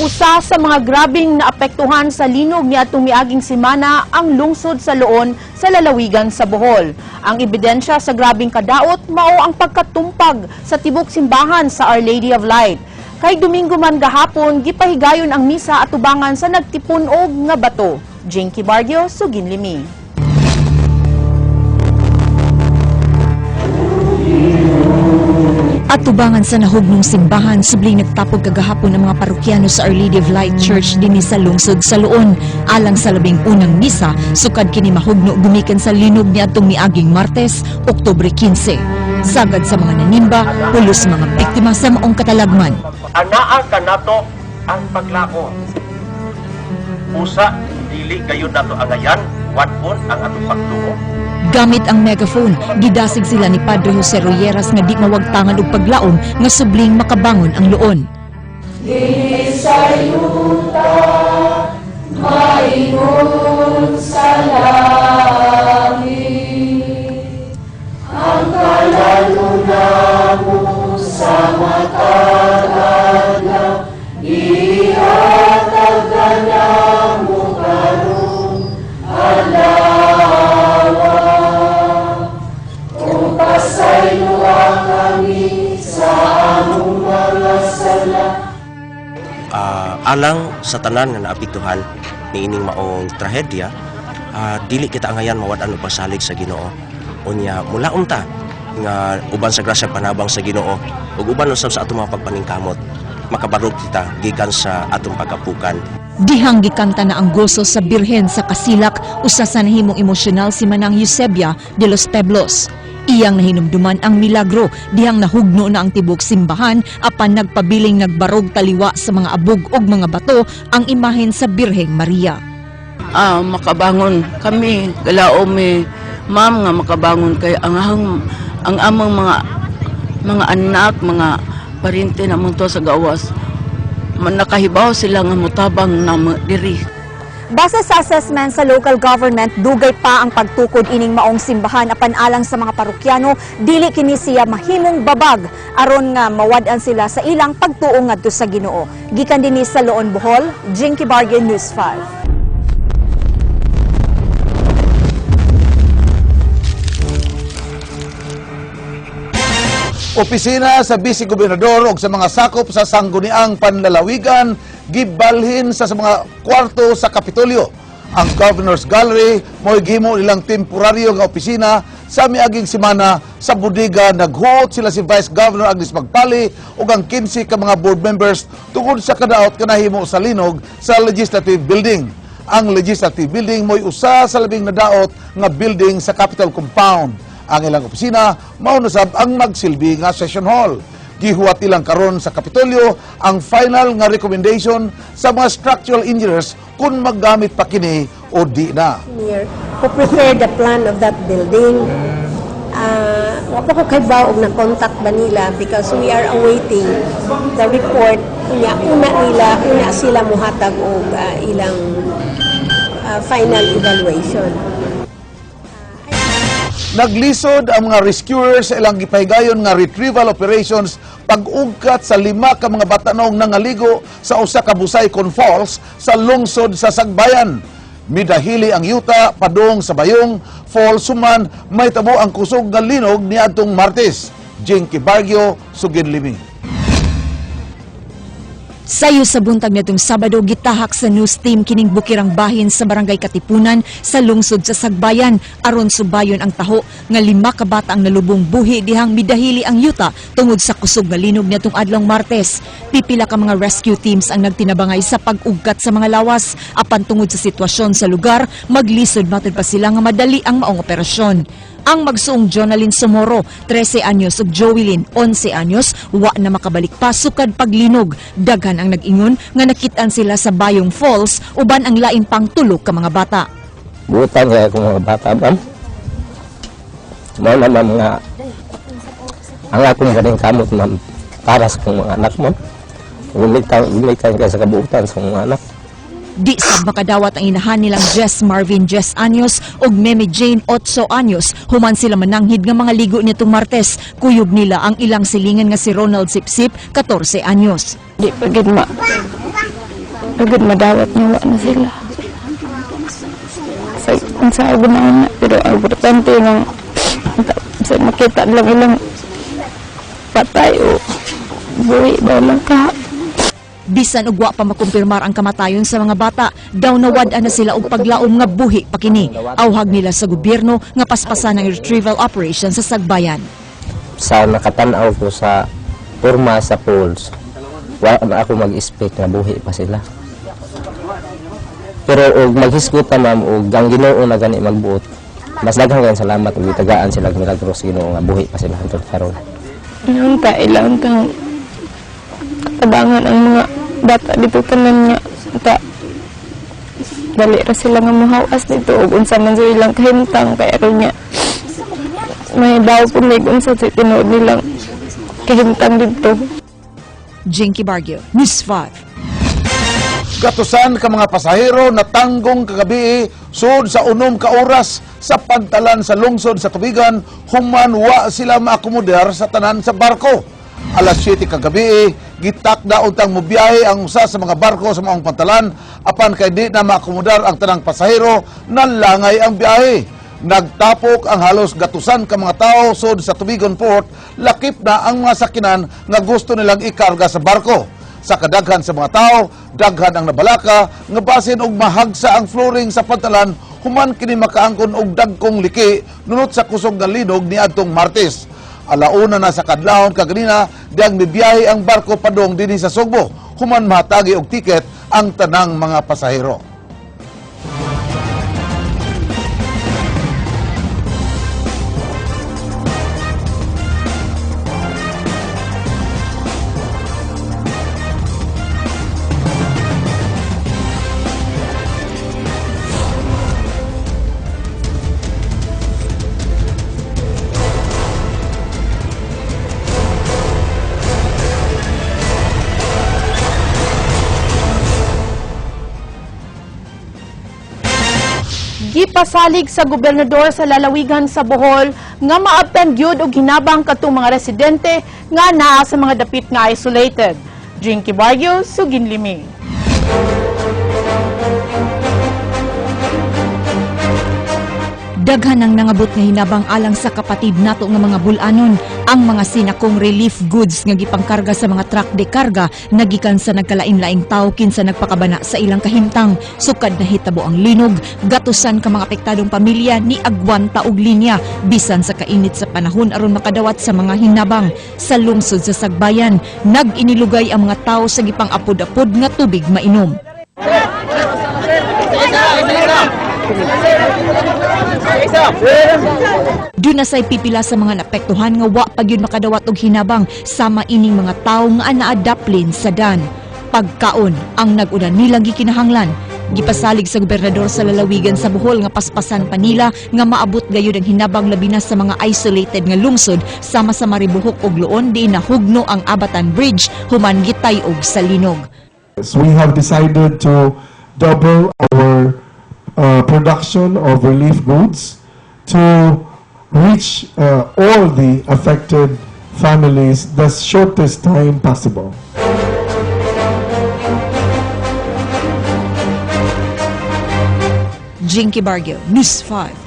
Usa sa mga grabing naapektuhan sa linog niadtong miaging semana ang lungsod sa Loon sa lalawigan sa Bohol. Ang ebidensya sa grabing kadaot mao ang pagkatumpag sa tibok simbahan sa Our Lady of Light. Kay Domingo man gahapon, gipahigayon ang misa atubangan sa nagtipun-og nga bato. Jinky Barrio, Suginlimi. Atubangan sa nahugnong simbahan, subling nagtapog kagahapon ang mga parokyano sa Our Lady of Light Church dinhi sa lungsod sa Loon. Alang sa 11 misa, sukad kini mahugno gumikan sa linog niadtong miaging Martes, Oktubre 15. Sagad sa mga nanimba, pulos mga biktima sa maong katalagman. Anaa kanato ang paglaom. Usa dili gayon nato angayan, wad-on ang atong pagtuo. Gamit ang megaphone, gidasig sila ni Padre Jose Royeras nga di mawagtangan og paglaom nga subling makabangon ang Loon. Alang sa tanan nga naapektuhan niining maong trahedya, dili kita angayan mawad-an og pasalig sa Ginoo. Unya mulaom ta nga uban sa grasya panabang sa Ginoo ug uban usab sa atong mga pagpaningkamot makabarog kita gikan sa atong pagkapukan. Dihang gikanta na ang goso sa Birhen sa Kasilak, usa sa nahimong emosyonal si Manang Eusebia de los Pueblos. Iyang nahinumduman ang milagro, dihang nahugno na ang tibok simbahan apan nagpabiling nagbarog taliwa sa mga abog ug mga bato ang imahen sa Birheng Maria. Makabangon kami galao mi, ma'am, nga makabangon kay ang among mga anak, mga parente namon to sa gawas man, nakahibaw sila nga motabang na diri. Base sa assessment sa local government, dugay pa ang pagtukod ining maong simbahan apan alang sa mga parokyano, dili kini siya mahimong babag aron nga mawad-an sila sa ilang pagtuo ngadto sa Ginoo. Gikan dinhi sa Loon, Bohol, Jinky Bargain, News 5. Opisina sa Vice Gobernador og sa mga sakop sa Sangguniang Panlalawigan gibalhin sa mga kwarto sa Kapitolyo. Ang Governor's Gallery mo'y gihimo nilang temporaryo nga opisina sa miaging semana. Sa bodega naghuot sila si Vice Governor Agnes Magpali ug ang 15 ka mga board members tungod sa kadaot kanahimo sa linog sa Legislative Building. Ang Legislative Building mo'y usa sa labing nadaot nga building sa Capitol Compound. Ang ilang opisina mao na sab ang magsilbi nga session hall. Gihuwat ilang karon sa Kapitolyo ang final nga recommendation sa mga structural engineers kung maggamit pa kini o di na. Engineer who prepared the plan of that building. Wa pa ko kahibaw og na-contact ba nila because we are awaiting the report. Unya, una nila, una sila muhatag og ilang final evaluation. Naglisod ang mga rescuers sa ilang gipahigayon nga retrieval operations pag-ugkat sa lima ka mga batanong nangaligo sa usa ka Busay con Falls sa lungsod sa Sagbayan. Midahili ang yuta padung sa Bayong Falls suman may tabo ang kusog nga linog niadtong Martes. Jinky Bargio, Suginlimi. Sayo sa buntag nitong Sabado, gitahak sa news team kining bukirang bahin sa Barangay Katipunan sa lungsod sa Sagbayan aron subayon ang taho nga lima ka bata ang nalubong buhi dihang midahili ang yuta tungod sa kusog nga linog nitong adlong Martes. Pipila ka mga rescue teams ang nagtinabangay sa pag-ugkat sa mga lawas apan tungod sa sitwasyon sa lugar, maglisod matud pa sila nga madali ang maong operasyon. Ang magsuong Jonalyn Sumoro, 13 anyos, ug Joelyn, 11 anyos, wa na makabalik pa sukad paglinog. Daghan ang nag-ingon nga nakit-an sila sa Bayong Falls uban ang lain pang tulo ka mga bata. Butan kaya akong mga bata, ma'am. Mao na, ma'am, nga ang akong ganing kamot, ma'am, para sa akong mga anak, ma'am. Gumikaw kaya sa kabuutan sa akong mga anak. Di sab makadawat ang inahan nilang Jess Marvin 10 anyos ug Meme Jane 8 anyos human sila mananghid nga mga ligo nitong Martes. Kuyog nila ang ilang silingan nga si Ronald Sipsip, 14 anyos. Di pa gid ma Pagod madawat niya, wa na sila. Sa unsa ako na na, pero ang importante nga sa makita lang ilang patay o buhi ba lang ka. Bisan og wa pa makumpirmar ang kamatayon sa mga bata, daw nawad-an na sila og paglaom nga buhi pa kini. Awhag nila sa gobyerno nga paspasan ang retrieval operation sa Sagbayan. Sa nakatanaw ko sa porma sa pools, wala na ako mag-expect nga buhi pa sila. Pero og maghisgot ta, ma'am, og ang Ginoo na gani magbuot, mas daghang kayong salamat ug gitagaan sila og milagro sa Ginoo nga buhi pa sila hangtod karon. Unta ilang tang tabangan ang mga bata dito tanan nga ta dali ra sila nga mohawas dito ug unsa man sa ilang kahimtang kay aron nga may daw pud may unsa sa tinuod nilang kahimtang dito. Jinky Barrio, News 5. Gatusan ka mga pasahero natanggong kagabi sud sa 6 ka oras sa pantalan sa lungsod sa Tubigan human wa sila maakomodar sa tanan sa barko. Alas 7 kagabi, gitakda untang mobiyahe ang usa sa mga barko sa maong pantalan apan kay di na maakomodar ang tanang pasahero, nalangay ang biyahe. Nagtapok ang halos gatusan ka mga tao sud sa Tubigon Port, lakip na ang mga sakinan nga gusto nilang ikarga sa barko. Sa kadaghan sa mga tao, daghan ang nabalaka nga basin og mahagsa ang flooring sa pantalan human kini makaangkon og dagkong liki nunot sa kusog nga linog niadtong Martes. Alauna na sa kadlawon kaganina diyang mibiyahe ang barko padong dinhi sa Sugbo human mahatagi og tiket ang tanang mga pasahero. Gipasalig sa gobernador sa lalawigan sa Bohol nga maabtan gyud og hinabang katong mga residente nga naa sa mga dapit nga isolated. Jinky Barrio, Suginlimi. Daghan ang nangabot nga hinabang alang sa kapatid nato nga mga bulanon. Ang mga sinakong relief goods nga gipangkarga sa mga truck de karga nagikan sa nagkalain-laing tawo kinsa nagpakabana sa ilang kahimtang. Sukad nahitabo ang linog, gatusan ka mga apektadong pamilya ni agwanta og linya bisan sa kainit sa panahon aron makadawat sa mga hinabang. Sa lungsod sa Sagbayan, nag-inilugay ang mga tawo sa gipang-apod-apod nga tubig mainom. Duna say pipila sa mga naapektuhan nga wa pa gyud makadawat og hinabang sama ining mga tawo nga naadaplin sa dan. Pagkaon ang nag-una nilang gikinahanglan. Gipasalig sa gobernador sa lalawigan sa Bohol nga paspasan pa nila nga maabot gayud ang hinabang labi na sa mga isolated nga lungsod sama sa Maribojoc ug Loon diin nahugno ang Abatan Bridge human gitay-og sa linog. So we have decided to double our production of relief goods to reach all the affected families the shortest time possible. Jinky Barrio, News 5.